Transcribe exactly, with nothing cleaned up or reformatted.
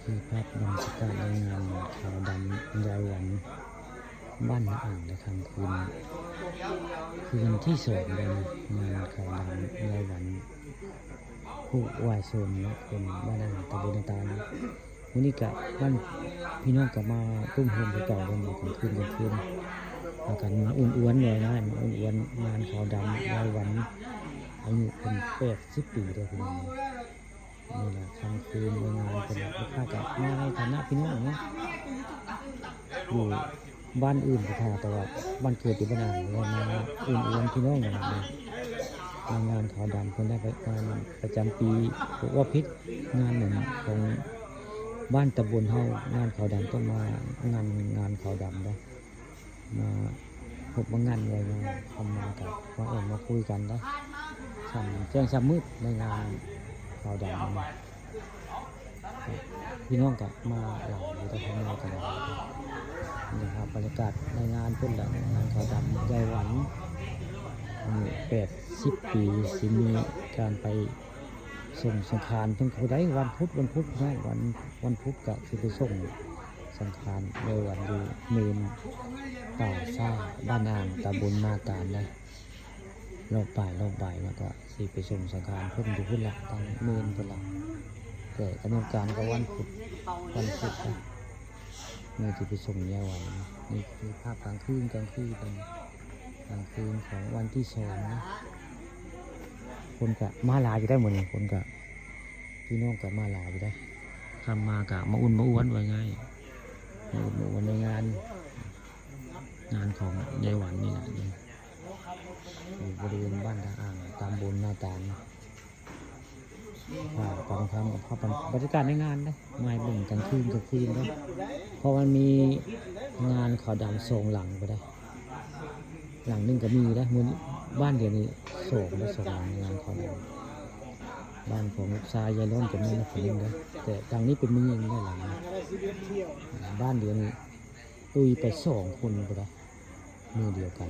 คือภาพบรรยากาศในงานขาวดำยายหวัน บ้านนาอ่างในค่ำคืน คืนที่สองเลยนะ งานขาวดำยายหวัน ผู้วายโซนเนาะ เป็นบ้านนาอ่างตำบลนาตาลนะ มื้อนี้กะบ้านพี่น้องกะมาตุ้มโฮมคือเก่าเนาะ กลางคืนกลางคืน พากันมาอ้วนๆหน่อยนะ มาอ้วนๆงานขาวดำยายหวัน อายุเพิ่นแปดสิบปีเด้อพี่น้อง นี่ล่ะค่ำคืนในงานเพิ่นล่ะ ลูกค้ากะมาในฐานะพี่น้องเนาะ อยู่บ้านอื่นกะค่ะ แต่ว่าบ้านเกิดอยู่บ้านนาอ่าง เลยมาอ้วนๆพี่น้องกันนะ มางานขาวดำเพิ่นได้ไปงานประจำปี บ่ว่าผิด งานหนึ่งของบ้านตำบลเฮา งานขาวดำต้องมางาน งานขาวดำเด้อ มาพบมางานเลยนะ เข้ามากับมาเอิ้นมาคุยกันเด้อ ค่ำ แจ้งค่ำมืดในงานขาวดำนะ พี่น้องกะมาหลายอยู่ แต่เข้ามากันนะครับ บรรยากาศในงานเพิ่นล่ะ งานขาวดำยายหวัน อายุแปดสิบปี สิมีการไปส่งสังขารเพิ่น ผู้ใดวันพุธ วันพุธนะ วัน วันพุธกะสิไปส่งสังขารยายหวันอยู่เมนป่าช้าบ้านนาอ่าง ตำบลนาตาลนะ รอบบ่าย รอบบ่ายแล้วกะสิไปส่งสังขารเพิ่นอยู่พุ้นละ ทางเมนพุ้นละ แต่กำหนดการกะวันพุธ วันพุธนะ มื้อที่ไปส่งยายหวันนะ นี่คือภาพกลางคืน กลางคืน กลางคืนของวันที่สองนะ คนกะมาหลายอยู่ได้มื้อนี้ คนกะ พี่น้องกะมาหลายอยู่ได้ ค่ำมากะมาอ้วนมาอ้วนว่าง่าย มาอ้วนมาอ้วนในงาน งานของยายหวันนี่แหละ อยู่บริเวณบ้านนาอ่าง ตำบลนาตาล ค่ะ ตอนค่ำกับภาพบรรยากาศในงานนะ มาให้เบิ่งกลางคืน กลางคืนเนาะ เพราะมันมีงานขาวดำสองหลังก็ได้ หลังหนึ่งกะมีนะ มื้อนี้บ้านเดียวนี่สองนะ สองหลังงานขาวดำ บ้านของลูกชายยายล้อมกะมีนะ คนหนึ่งนะ แต่ทางนี้เป็นแม่หญิงได้หลังนะ บ้านเดียวนี่ตุยไปสองคนก็ได้ มื้อเดียวกัน